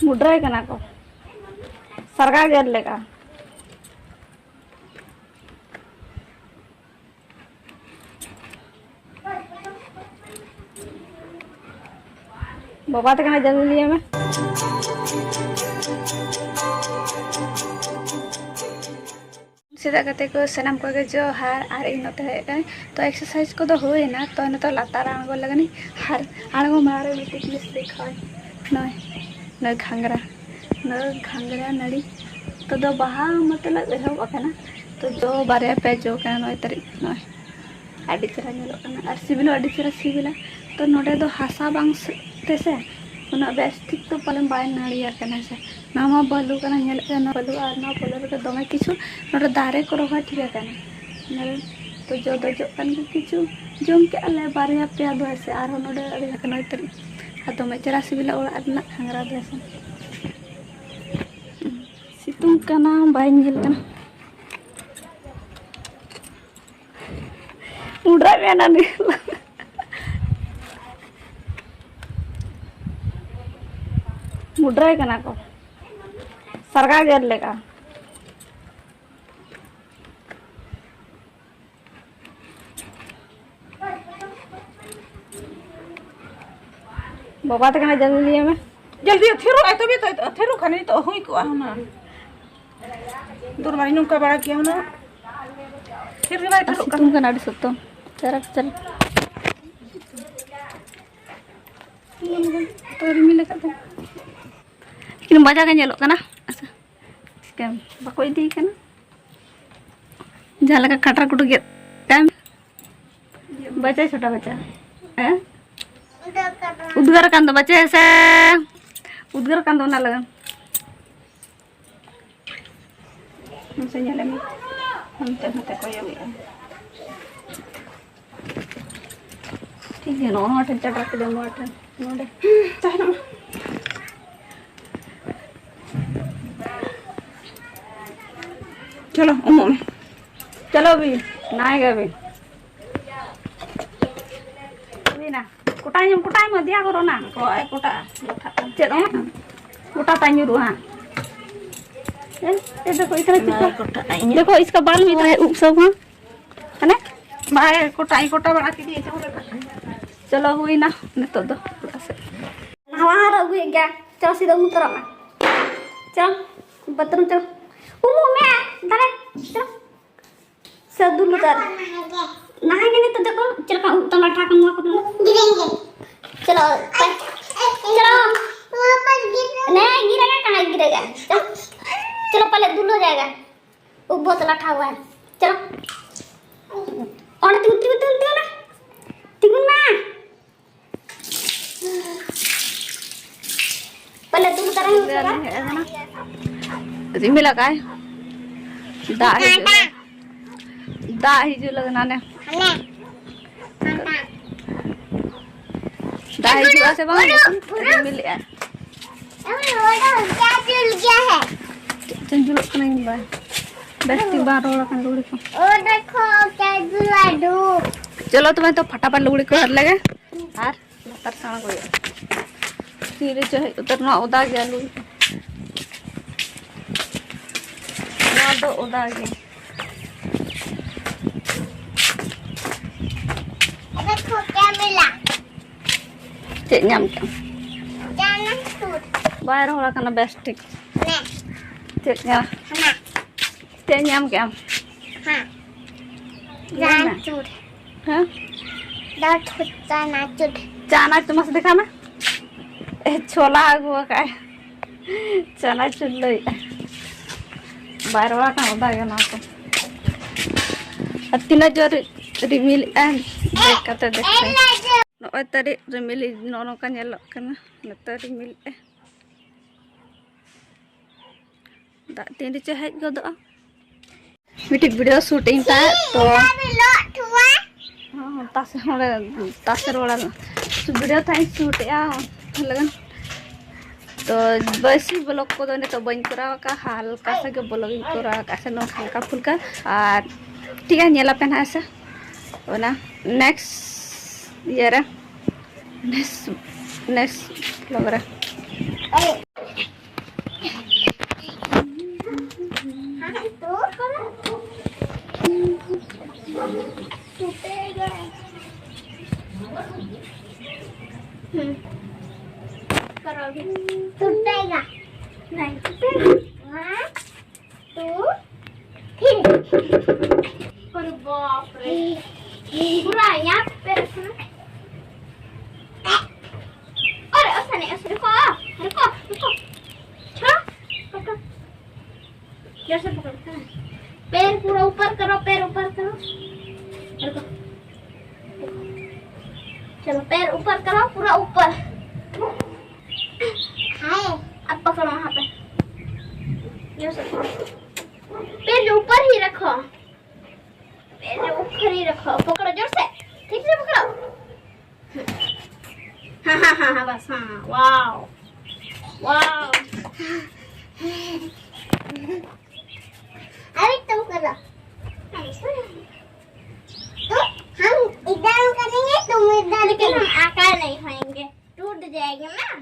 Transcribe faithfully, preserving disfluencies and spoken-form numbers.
ᱢᱩᱰᱨᱟᱹᱭ ᱠᱟᱱᱟ ᱠᱚ ᱥᱟᱨᱜᱟ ᱜᱮᱨ ᱞᱮᱠᱟ᱾ ᱵᱟᱵᱟ ᱛᱟᱹᱠᱤᱱ ᱡᱚᱢ ᱞᱟᱹᱭ ᱢᱮ᱾ ᱥᱮᱛᱟᱜ ᱠᱟᱛᱮ ᱠᱚ ᱥᱟᱱᱟᱢ ᱠᱚᱜᱮ ᱡᱚᱦᱟᱨ᱾ ᱟᱨ ᱤᱧ ᱱᱚᱛᱮ ᱦᱮᱡ ᱠᱟᱹᱱᱟᱹᱧ, ᱛᱚ exercise ᱠᱚᱫᱚ ᱦᱩᱭᱮᱱᱟ, ᱛᱚ ᱱᱤᱛᱚᱜ ᱞᱟᱛᱟᱨ ᱟᱬᱜᱚ ᱞᱟᱹᱜᱤᱫ ᱤᱧ᱾ ᱟᱨ ᱟᱬᱜᱚ ᱢᱟᱲᱟᱝ ᱨᱮ ᱢᱤᱫᱴᱤᱡ ᱡᱤᱱᱤᱥ ᱫᱮᱠᱷᱟᱣ, ᱱᱚᱜᱼᱚᱭ ᱱᱚᱜᱼᱚᱭ ᱜᱷᱟᱸᱜᱽᱨᱟ, ᱱᱚᱜᱼᱚᱭ ᱜᱷᱟᱸᱜᱽᱨᱟ ᱱᱟᱹᱲᱤ᱾ ᱛᱚ ᱫᱚ ᱵᱟᱦᱟ ᱢᱚᱛᱞᱚᱵ ᱮᱦᱚᱵ ᱟᱠᱟᱱᱟ, ᱛᱚ ᱡᱚ ᱵᱟᱨᱭᱟ ᱯᱮᱭᱟ ᱡᱚ ᱠᱟᱱᱟ ᱱᱚᱜᱼᱚᱭ ᱛᱟᱹᱨᱤᱡ, ᱱᱚᱜᱼᱚᱭ ᱟᱹᱰᱤ ᱪᱮᱦᱨᱟ ᱧᱮᱞᱚᱜ ᱠᱟᱱᱟ ᱟᱨ ᱥᱤᱵᱤᱞ ᱦᱚᱸ ᱟᱹᱰᱤ ᱪᱮᱦᱨᱟ ᱥᱤᱵᱤᱞᱟ᱾ ᱛᱚ ᱱᱚᱰᱮ ᱫᱚ ᱦᱟᱥᱟ ᱵᱟᱝ ᱥ-, ᱛᱮᱥᱮ ᱩᱱᱟᱹᱜ ᱵᱮᱥ ᱴᱷᱤᱠ ᱛᱚ ᱯᱟᱞᱮᱱ ᱵᱟᱭ ᱱᱟᱹᱲᱤᱭᱟ ᱠᱟᱱᱟ ᱥᱮ᱾ ᱱᱚᱣᱟ ᱢᱟ ᱵᱟᱹᱞᱩ ᱠᱟᱱᱟ, ᱧᱮᱞᱮᱫ ᱠᱟᱱᱟ ᱱᱚᱣᱟ ᱵᱟᱹᱞᱩ, ᱟᱨ ᱱᱚᱣᱟ ᱵᱟᱹᱞᱩ ᱨᱮᱫᱚ ᱫᱚᱢᱮ ᱠᱤᱪᱷᱩ ᱱᱚᱰᱮ ᱫᱟᱨᱮ ᱠᱚ ᱨᱚᱦᱚᱭ ᱴᱷᱤᱠ ᱟᱠᱟᱱᱟ᱾ ᱱᱚᱰᱮ ᱛᱚ ᱡᱚ ᱫᱚ ᱡᱚᱜ ᱠᱟᱱ ᱜᱮ, ᱠᱤᱪᱷᱩ ᱡᱚᱢ ᱠᱮᱜᱼᱟ ᱞᱮ ᱵᱟᱨᱭᱟ ᱯᱮᱭᱟ ᱫᱚ ᱦᱮᱸ ᱥᱮ, ᱟᱨᱦᱚᱸ ᱱᱚᱰᱮ ᱟᱹᱰᱤ ᱞᱮᱠᱟ ᱱᱚᱭ ᱛᱟᱹᱨᱤᱡ᱾ ᱟᱨ ᱫᱚᱢᱮ ᱪᱮᱦᱨᱟ ᱥᱤᱵᱤᱞᱟ ᱚᱲᱟᱜ ᱨᱮᱱᱟᱜ ᱜᱷᱟᱸᱜᱽᱨᱟ ᱫᱚ ᱦᱮᱸ ᱥᱮ᱾ ᱥᱤᱛᱩᱝ ᱠᱟᱱᱟ, ᱵᱟᱭ ᱧᱮᱞ ᱠᱟᱱᱟ᱾ ᱢᱩᱰᱨᱟᱹᱭ ᱢᱮ ᱱᱟᱹᱱᱤ᱾ ᱢᱩᱰᱨᱟᱹᱭ ᱠᱟᱱᱟ ᱠᱚ ᱥᱟᱨᱜᱟ ᱜᱮᱨ ᱞᱮᱠᱟ᱾ ᱵᱟᱵᱟ ᱛᱟᱹᱠᱤᱱ ᱡᱚᱢ ᱞᱟᱹᱭ ᱢᱮ᱾ ᱡᱚᱞᱫᱤ ᱛᱷᱤᱨᱚᱜ ᱟᱭ, ᱛᱚᱵᱮ ᱛᱚ ᱛᱷᱤᱨᱚᱜ ᱠᱷᱟᱱ ᱱᱤᱛᱚᱜ ᱦᱩᱭ ᱠᱚᱜᱼᱟ ᱦᱩᱱᱟᱹᱝ᱾ ᱫᱩᱨ ᱢᱟᱨᱮ ᱱᱚᱝᱠᱟ ᱵᱟᱲᱟ ᱠᱮᱭᱟ ᱦᱩᱱᱟᱹᱝ᱾ ᱛᱷᱤᱨ ᱜᱮ ᱵᱟᱭ ᱟᱨ ᱛᱷᱤᱨᱚᱜ ᱠᱟᱱᱟ᱾ ᱥᱤᱛᱩᱝ ᱠᱟᱱᱟ ᱟᱹᱰᱤ ᱥᱚᱠᱛᱚ᱾ ᱪᱟᱨᱟᱠ ᱪᱟᱨᱟᱠ᱾ ᱛᱚ ᱨᱤᱢᱤᱞ ᱟᱠᱟᱫ ᱫᱚ᱾ ᱛᱤᱱᱟᱹᱜ ᱵᱟᱡᱟᱜ ᱜᱮ ᱧᱮᱞᱚᱜ ᱠᱟᱱᱟ᱾ ᱟᱪᱪᱷᱟ᱾ ᱪᱤᱠᱟᱹᱭᱟᱢ? ᱵᱟᱠᱚ ᱤᱫᱤᱭᱮ ᱠᱟᱱᱟ᱾ ᱡᱟᱦᱟᱸ ᱞᱮᱠᱟ ᱠᱟᱴᱨᱟ ᱠᱩᱴᱩ ᱜᱮᱫ ᱛᱟᱭᱚᱢ᱾ ᱵᱟᱪᱟᱭ ᱪᱷᱳᱴᱟ ᱵᱟᱪᱟ᱾ ᱦᱮᱸ? ᱩᱫᱽᱜᱟᱹᱨ ᱟᱠᱟᱱ ᱫᱚ ᱵᱟᱪᱟᱭ ᱥᱮ? ᱩᱫᱽᱜᱟᱹᱨ ᱟᱠᱟᱱ ᱫᱚ ᱚᱱᱟ ᱞᱟᱹᱜᱤᱫ᱾ ᱢᱟᱥᱮ ᱧᱮᱞᱮ ᱢᱮ᱾ ᱦᱟᱱᱛᱮ ᱱᱟᱛᱮ ᱠᱚᱭᱚᱜᱮᱜᱼᱟ᱾ ᱴᱷᱤᱠ ᱜᱮᱭᱟ, ᱱᱚᱣᱟ ᱴᱷᱮᱱ ᱪᱟᱴᱟ ᱠᱮᱫᱟ, ᱱᱚᱣᱟ ᱴᱷᱮᱱ, ᱱᱚᱰᱮ᱾ ᱛᱟᱦᱮᱱᱚᱜ ᱢᱮ᱾ ᱪᱚᱞᱚ, ᱩᱢᱩᱜ ᱢᱮ᱾ ᱪᱚᱞᱚ ᱵᱤᱱ, ᱱᱟᱭ ᱜᱮ ᱵᱤᱱ᱾ ᱦᱩᱭᱱᱟ᱾ ᱠᱚᱴᱟᱭ ᱧᱚᱜ, ᱠᱚᱴᱟᱭ ᱢᱟ ᱫᱮᱭᱟ ᱠᱚᱨᱚ ᱱᱟ᱾ ᱠᱚ ᱟᱭ ᱠᱚᱴᱟ, ᱵᱟᱛᱷᱟᱜ ᱠᱟᱱᱟ᱾ ᱪᱮᱫ ᱚᱱᱟ? ᱜᱚᱴᱟ ᱛᱟᱭ ᱧᱩᱨᱩᱜᱼᱟ ᱦᱟᱸᱜ᱾ ᱮ, ᱮ, ᱫᱮᱠᱷᱳ, ᱤᱛᱱᱟ ᱪᱤᱠᱟ? ᱵᱟᱭ ᱠᱚᱴᱟᱜᱼᱟ ᱤᱧᱟᱹᱜ᱾ ᱫᱮᱠᱷᱳ, ᱤᱥᱠᱟ ᱵᱟᱞ ᱢᱤᱞᱟ ᱦᱟᱭ, ᱩᱵ ᱥᱚᱵ ᱦᱟᱸᱜ᱾ ᱦᱟᱱᱮ? ᱵᱟᱭ ᱠᱚᱴᱟ, ᱤᱧ ᱠᱚᱴᱟ ᱵᱟᱲᱟ ᱠᱮᱫᱮᱭᱟ, ᱪᱚᱞᱚ᱾ ᱪᱚᱞᱚ, ᱦᱩᱭᱱᱟ ᱱᱤᱛᱚᱜ ᱫᱚ ᱚᱲᱟᱜ ᱥᱮᱫ᱾ ᱱᱟᱣᱟ ᱦᱟᱨ ᱟᱹᱜᱩᱭᱮᱫ ᱜᱮᱭᱟ᱾ ᱪᱚ, ᱥᱤᱫᱷᱟᱹ ᱩᱢ ᱩᱛᱟᱹᱨᱚᱜ ᱢᱮ᱾ ᱪᱚ, ᱵᱟᱛᱷᱨᱩᱢ ᱪᱚ᱾ ᱩᱢᱩᱜ ᱢᱮ, ᱫᱟᱨᱮ᱾ ᱪᱚ᱾ ᱥᱮ ᱫᱩᱞ ᱩᱛᱟᱹᱨ᱾ ᱱᱟᱦᱟᱜ ᱜᱮ ᱱᱤᱛᱚᱜ ᱫᱚᱠᱚ ᱪᱮᱫ ᱞᱮᱠᱟ ᱩᱵ ᱛᱟᱢ ᱞᱟᱴᱷᱟ ᱠᱟᱱ ᱱᱚᱣᱟ ᱠᱚᱫᱚ᱾ ᱜᱤᱨᱟᱹᱧ ᱜᱮ᱾ ᱪᱚᱞᱚ, ᱯᱮ᱾ ᱪᱚᱞᱚ᱾ ᱱᱚᱣᱟ ᱯᱮ ᱜᱤᱨᱟᱹ᱾ नहीं, गिरेगा कहाँ गिरेगा? चलो, चलो पहले धुल हो जाएगा। वो बहुत लठा हुआ है। चलो। और तू, तू, तू, तू ना। ᱛᱤᱸᱜᱩᱱ ᱢᱮ᱾ ᱯᱟᱞᱮ ᱫᱩᱞ ᱠᱟᱨᱟᱝ ᱦᱩᱭᱩᱜ ᱠᱟᱱᱟ᱾ ᱨᱤᱢᱤᱞ ᱟᱠᱟᱭ᱾ ᱫᱟᱜ ᱦᱤᱡᱩᱜ ᱞᱟᱹᱜᱤᱫ᱾ ᱫᱟᱜ ᱦᱤᱡᱩᱜ ᱞᱟᱹᱜᱤᱫ ᱱᱟᱱᱮ᱾ ᱫᱟᱜ ᱦᱤᱡᱩᱜᱼᱟ ᱥᱮ ᱵᱟᱝ? ᱨᱤᱢᱤᱞᱮᱜᱼᱟ᱾ ᱪᱮᱫ ᱪᱚᱝ ᱡᱩᱞᱩᱜ ᱠᱟᱱᱟ ᱤᱧ ᱵᱟᱭ᱾ ᱵᱮᱥ ᱴᱷᱤᱠ ᱵᱟᱝ ᱨᱚᱲ ᱟᱠᱟᱱ ᱞᱩᱜᱽᱲᱤ ᱠᱚ᱾ ᱪᱚᱞᱚ ᱛᱚᱵᱮ ᱛᱚ ᱯᱷᱟᱴᱟᱯᱷᱟᱴ ᱞᱩᱜᱽᱲᱤ ᱠᱚ ᱦᱟᱹᱨ ᱞᱮᱜᱮ᱾ ᱟᱨ ᱞᱟᱛᱟᱨ ᱥᱮᱫ ᱟᱬᱜᱚᱭᱟ᱾ ᱛᱤᱨᱮ ᱪᱚ ᱦᱮᱡ ᱩᱛᱟᱹᱨ ᱱᱚᱣᱟ ᱚᱫᱟ ᱜᱮ ᱟᱞᱩ᱾ ᱱᱚᱣᱟ ᱫᱚ ᱚᱫᱟ ᱜᱮ᱾ देखो क्या मिला। ᱪᱮᱫ ᱧᱟᱢ ᱠᱮᱫᱟᱢ? ᱪᱟᱱᱟᱪᱩᱨ᱾ ᱵᱟᱭ ᱨᱚᱦᱚᱲ ᱟᱠᱟᱱᱟ ᱵᱮᱥ ᱴᱷᱤᱠ᱾ ᱪᱮᱫ ᱧᱟᱢ? ᱦᱟᱱᱟ᱾ ᱪᱮᱫ ᱧᱟᱢ ᱠᱮᱫᱟᱢ? ᱦᱮᱸ᱾ ᱞᱟᱹᱭ ᱢᱮ᱾ ᱪᱟᱱᱟᱪᱩᱨ᱾ ᱦᱮᱸ? ᱫᱟᱹᱞ ᱪᱟᱱᱟᱪᱩᱨ᱾ ᱪᱟᱱᱟᱪᱩᱨ ᱢᱟᱥᱮ ᱫᱮᱠᱷᱟᱣ ᱢᱮ᱾ ᱮ, ᱪᱷᱳᱞᱟ ᱟᱹᱜᱩ ᱟᱠᱟᱫ᱾ ᱪᱟᱱᱟᱪᱩᱨ ᱞᱟᱹᱭᱮᱫᱼᱟ᱾ ᱵᱟᱭ ᱨᱚᱲ ᱟᱠᱟᱱ ᱚᱫᱟ ᱜᱮ ᱚᱱᱟ ᱠᱚ᱾ ᱟᱨ ᱛᱤᱱᱟᱹᱜ ᱡᱳᱨ ᱨᱤᱢᱤᱞᱮᱫᱼᱟ, ᱵᱮᱠ ᱠᱟᱛᱮ ᱫᱮᱠᱷᱟᱣ᱾ ᱱᱚᱜᱼᱚᱭ ᱛᱟᱹᱨᱤᱡ ᱨᱤᱢᱤᱞ ᱱᱚᱜᱼᱚ ᱱᱚᱝᱠᱟ ᱧᱮᱞᱚᱜ ᱠᱟᱱᱟ᱾ ᱱᱤᱛᱚᱜ ᱨᱤᱢᱤᱞᱮᱫᱼᱟ᱾ ᱫᱟᱜ ᱛᱤᱱ ᱨᱮᱪᱚ ᱦᱮᱡ ᱜᱚᱫᱚᱜᱼᱟ᱾ ᱢᱤᱫᱴᱤᱡ ᱵᱷᱤᱰᱤᱭᱳ ᱥᱩᱴ ᱤᱧ ᱛᱟᱦᱮᱸᱫ ᱛᱚ᱾ ᱦᱚᱸ, ᱛᱟᱥᱮ ᱦᱚᱸᱞᱮ, ᱛᱟᱥᱮ ᱨᱚᱲᱟ᱾ ᱵᱷᱤᱰᱤᱭᱳ ᱛᱟᱦᱮᱸᱫ ᱤᱧ ᱥᱩᱴᱮᱜᱼᱟ ᱞᱟᱹᱜᱤᱫ᱾ ᱛᱚ ᱵᱮᱥᱤ ᱵᱞᱚᱜ ᱠᱚᱫᱚ ᱱᱤᱛᱚᱜ ᱵᱟᱹᱧ ᱠᱚᱨᱟᱣ ᱟᱠᱟᱫᱼᱟ, ᱦᱟᱞᱠᱟ ᱥᱟ ᱜᱮ ᱵᱞᱚᱜ ᱤᱧ ᱠᱚᱨᱟᱣ ᱟᱠᱟᱫᱼᱟ, ᱥᱮ ᱱᱚᱝᱠᱟ ᱦᱟᱞᱠᱟ ᱯᱷᱩᱞᱠᱟ᱾ ᱟᱨ ᱴᱷᱤᱠ ᱜᱮᱭᱟ, ᱧᱮᱞ ᱟᱯᱮ ᱱᱟᱦᱟᱜ ᱦᱮᱸ ᱥᱮ ᱚᱱᱟ ᱱᱮᱠᱥᱴ ᱤᱭᱟᱹ ᱨᱮ, ᱱᱮᱠᱥᱴ, ᱱᱮᱠᱥᱴ ᱵᱞᱚᱜ ᱨᱮ᱾ करो अभी। टूटेगा। नहीं टूटेगा। One, two, three. अरे बाप रे। पूरा यहाँ पे रखना। अरे ऐसा नहीं, ऐसा रुको, रुको, रुको। छोड़ो, पकड़ो। जोर से पकड़ो, हाँ। पैर पूरा ऊपर करो, पैर ऊपर करो। रुको। चलो, पैर ऊपर करो, पूरा ऊपर। हाय। अब पकड़ो वहाँ पे। जोर से पकड़ो। पैर जो ऊपर ही रखो। पैर जो ऊपर ही रखो। पकड़ो जोर से। ठीक से पकड़ो। हाँ, हाँ, हाँ, हाँ, बस, हाँ, वाओ। वाओ। अभी तुम करो। तो हम इधर करेंगे, तुम इधर लेकिन करो। हम आकार नहीं होएंगे, टूट जाएंगे ना।